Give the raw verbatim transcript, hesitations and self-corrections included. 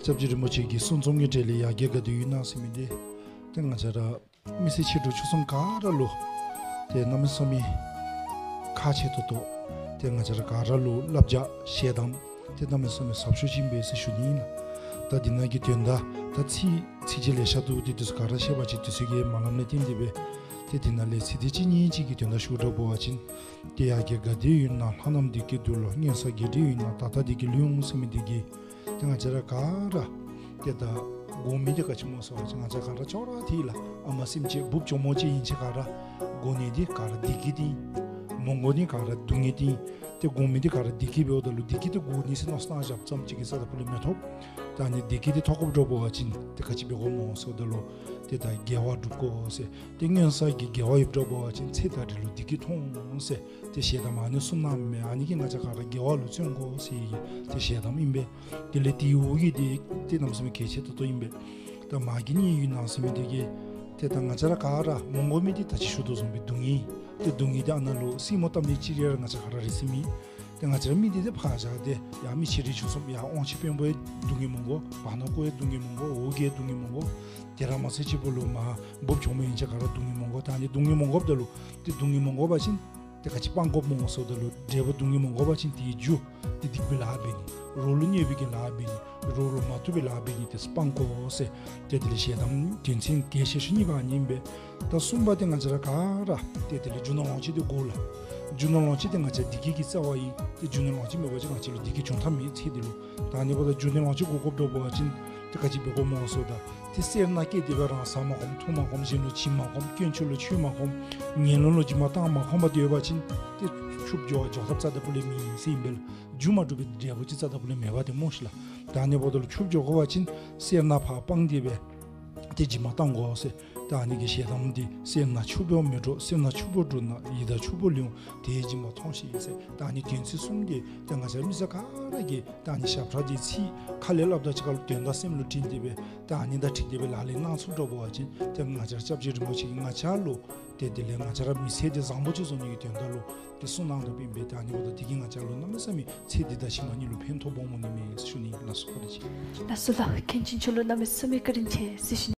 སྐྱབས་རྗེ་རིན་པོ་ཆེ་གི་གསུང་རྩོམ་གྱི་གྲས་ལས་ཡར་རྒྱས་ག་དེ་ཡོད་ན་ཟེར་མི་འདི་ཏེ་ང་བཅས་ར་མི་སེར་ཕྱི་དྲོ་ཆོས་གསུམ་ག་ར་ལུ་ཏེ་གནམ་མེད་ས་མེད་ཁག་ཆེ་ཏོག་ཏོ་ཏེ་ང་བཅས་ར་ག་ར་ལུ་བསླབ་བྱ་ཞལ་གདམས་ཏེ་གནམ་མེད་ས་མེད་ཟབ་ཤོས་ཅིག་ཨིན་པས་ཟེར་ཞུ་ནི་ཨིན་ལགས། ད་འདི་ནང་གི་དོན་དག་ད་ཚིག་ཚིགས་བཅད་ལེ་ཤ་འདུག། ཏེ་དེ་ཚུ་ག་ར་བཤད་པ་ཅིན་དུས་ཚོད་ཀྱིས་མ་ལངམ་ལས་བརྟེན་ཏེ་སྦེ་ཏེ་འདི་ནང་ལས་ཚིགས་བཅད་གཅིག་གཉིས་ཅིག་གི་དོན་དག་ཞུ་དགོཔ་འབད་བ་ཅིན། ཏེ་ཡར་རྒྱས་ག་དེ་ཡོད་ན་ལྷ་རྣམས་བདེ་སྐྱིད་འདུག་ལོ། སྔོན་བསགས་དགེ་སྡིག་ཡོད་ན་ད་ལྟ་བདེ་སྐྱིད་ལུས་འོང་ཟེར་མི་འདི་གིས་ཏེ་ང་བཅས་ར་ག་ར་ཏེ་ད་དགོ་མི་འདི་ག་ཅི་སྨོ་ཟེར་བ་ཅིན་ང་བཅས་ག་ར་ཅོག་ར་འཐདཔ་ཨིན་ལགས། ཨ་མ་སེམས་ཅན་འབུཔ་གྱོག་མོ་ཅིག་ཨིན་ཅི་ག་ར་དགོ་ནི་འདི་ག་ར་བདེ་སྐྱིད་འདི་ཨིན། མ་དགོ་ནི་ག་ར་སྡུག་བསྔལ་འདི་ཨིན། ཏེ་དགོ་མི་འདི་ག་ར་བདེ་སྐྱིད་འབདཝ་ད་ལུ་བདེ་སྐྱིད་འདི་དགོ་ནི་ཟེར་མནོ་བསམ་བཏང་བཞགཔ་ཙམ་ཅིག་གིས་རྩ་དང་ཕུ་ལས་མི་ཐོབ། ད་ཨ་ནི་བདེ་སྐྱིད་འདི་ཐོབ་དགོཔ་འདྲཝ་འབད་བ་ཅིན་ཏེ་ག་ཅི་འབད་དགོཔ་སྨོ་ཟེརཝ་ད་ལུ་ཏེ་ད་དགེ་བ་སྒྲུབ་དགོ་ཟེར། ཏེ་སྔོན་བསགས་ཀྱི་དགེ་བ་ཡོདཔ་འདྲཝ་འབད་བ་ཅིན་ཚེ་ད་རེས་ལུ་བདེ་སྐྱིད་ཐོབ་འོང་ཟེར་ཏེ་ཞལ་གདམས་ཨ་ནི་གསུངམ་མས། ཨ་ནི་གིས་ང་བཅས་ག་ར་དགེ་བ་ལུ་བརྩོན་དགོ་ཟེར་ཏེ་ཞལ་གདམས་ཨིན་པས། དེ་ལས་དེའི་འོག་གི་འདི་ཏེ་གནམ་མེད་ས་མེད་གལ་ཆེ་ཏོག་ཏོ་ཨིན་པས། ད་མ་གི་གཉིས་ཡོད་ན་ཟེར་མི་འདི་གིས་ཏེ་ད་ང་བཅས་ར་ག་ར་མ་དགོ་མི་འདི་ད་ཅི་ཞུ་དོ་བཟུམ་སྦེ་སྡུག་བསྔལ། ཏེ་སྡུག་བསྔལ་འདི་ཨ་ནཱ་ལུ་སྲིངམོ་བཏབ་ནི་ཅིག་རེ་ར་ང་བཅས་ག་ར་རེག་ཟེར་མི། ཏེ་ང་བཅས་ར་མི་འདི་ཏེ་ཕར་བཞག་སྟེ་ཡར་མི་ཕྱི་རོལ་ཆོས་གསུམ་ཡར་དབང་ཆེ་དཔོན་པོའི་སྡུག་བསྔལ་མ་དགོ། བར་ན་ཀོའི་སྡུག་བསྔལ་མ་དགོ། འོག་གི་སྡུག་བསྔལ་མ་དགོ། དེ་ར་མ་ཚད་ཅིག་པོ་ལུ་མ་འབུཔ་གྱོག་མོ་ཨིན་ཅི་ག་ར་སྡུག་བསྔལ་མ་དགོ། ད་ཨ་ནི་སྡུག་བསྔལ་མ་དགོཔ་ད་ལུ་ཏེ་སྡུག་བསྔལ་མ་དགོ་པ་ཅིན་ཏེ་ག་ཅི་སྤང་དགོཔ་སྨོ་ཟེརཝ་ད་ལུ་འབྲས་བུ་སྡུག་བསྔལ་མ་དགོ་པ་ཅིན་དེའི་རྒྱུ་ཏེ་སྡིག་པའི་ལཱ་འབད་ནི། རོགས་ལུ་གནོད་པའི་གི་ལཱ་འབད་ནི། རོགས་ལུ་མ་བཏུབ་པའི་ལཱ་འབད་ནི་དེ་སྤང་དགོ་ཟེར། ཏེ་དེ་ལས་ཞལ་གདམས་དོན་ཚན་གལ་ཆེ་ཤོས་གཉིས་པ་ཨ་ནི་ཨིན་པས། ད་གསུམ་པ་འདི་ང་བཅས་ར་ག་ར་ཏེ་དེ་ལས་རྒྱུ་ནོར་ལོངས་སྤྱོད་འདི་དགོ་ལགས། རྒྱུ་ནོར་ལོངས་སྤྱོད་འདི་ང་བཅས་བདེ་སྐྱིད་ཀྱི་རྩ་བ་ཨིན། ཏེ་རྒྱུ་ནོར་ལོངས་སྤྱོད་མེད་པ་ཅིན་ང་བཅས་ལུ་བདེ་སྐྱིད་འབྱུང་ཐབས་མེད། ཚེ་འདི་ལུ། ད་ཨ་ནི་འབདཝ་ད་རྒྱུ་ནོར་ལོངས་སྤྱོད་དགོ་དགོཔ་འདྲཝ་འབད་བ་ཅིན་ཏེ་ག་ཅི་འབད་དགོཔ་སྨོ་ཟེརཝ་ད་ཏེ་སེར་སྣ་བསྐྱེད་དེ་སྦེ་རང་བཟའ་མ་ཁོམ་འཐུང་མ་ཁོམ་གཞན་ལུ་བྱིན་མ་ཁོམ་དཀོན་མཆོག་ལུ་མཆོད་མ་ཁོམ་ངན་སློང་ལུ་སྦྱིན་པ་བཏང་མ་ཁོམ་པ་འདི་ཡོད་པ་ཅིན་ཏེ་ཕྱུགཔོ་འགྱོ་འགྱོ་ཐབས་རྩ་དང་ཕུ་ལས་མེད་ཟེར་ཨིན་པས་ལགས། རྒྱུ་མ་གྲུབ་པའི་འབྲས་བུ་ཅིག་རྩ་དང་ཕུ་ལས་མེདཔ་འདི་སྨོ་ཤིག་ལགས། ད་ཨ་ནི་འབདཝ་ད་ལུ་ཕྱུགཔོ་འགྱོ་དགོ་པ་ཅིན་སེར་སྣ་ཕར་སྤངས་ཏེ་སྦེ་ཏེ་སྦྱིན་པ་བཏང་དགོ་ཟེར། ད་ཨ་ནི་གི་ཞལ་གདམས་འདི་སེར་སྣ་ཕྱུགཔོ་མི་འདྲོག། སེར་སྣ་ཕྱུགཔོ་འདྲོག་ན་ཡི་དྭགས་ཕྱུགཔོ་ལུས་འོང་། དེས་སྦྱིན་པ་མཐོང་ཞིང་ཟེར། ད་ཨ་ནི་དོན་ཚན་གསུམ་འདི་ཏེ་ང་བཅས་མི་སེར་ག་ར་གིས་ད་ཨ་ནི་ཞབས་ཁྲ་འདི་ཚིག་ཁ་ལས་སླབ་དང་གཅིག་ཁར་ལུ་དོན་དག་སེམས་ལུ་དྲན་ཏེ་སྦེ་ད་ཨ་ནི་དང་འཁྲིལ་ཏེ་སྦེ་ལག་ལེན་གནང་ཚུགསཔ་འདྲཝ་འབད་བ་ཅིན་ཏེ་ང་བཅས་ར་སྐྱབས་རྗེ་རིན་པོ་ཆེ་གིས་ང་བཅས་ལུ་ཏེ་དེ་ལས་ང་བཅས་ར་མི་ཚེ་འདི་བཟང་པོ་ཅིག་བཟོ་ནི་གི་དོན་དག་ལུ་ཏེ་གསུངས་གནང་དོ་ཨིན་པས། ད་ཨ་ནི་འབདཝ་ད་དེ་གིས་ང་བཅས་ལུ་གནམ་མེད་ས་མེད་ཚེ་འདི་དང་ཕྱི་མ་གཉིས་ལུ་ཕན་ཐོགས་སྦོམ་འོང་ནི་མས་ཟེར་ཞུ་ནི། ལགས་སོ་བཀའ་དྲིན་ཆེ། ལགས་སོ་ལགས། མཁན་ཆེན་མཆོག་ལུ་གནམ་མེད་ས་མེད་བཀའ་དྲིན་ཆེ་ཟེར་ཞུ་ནི།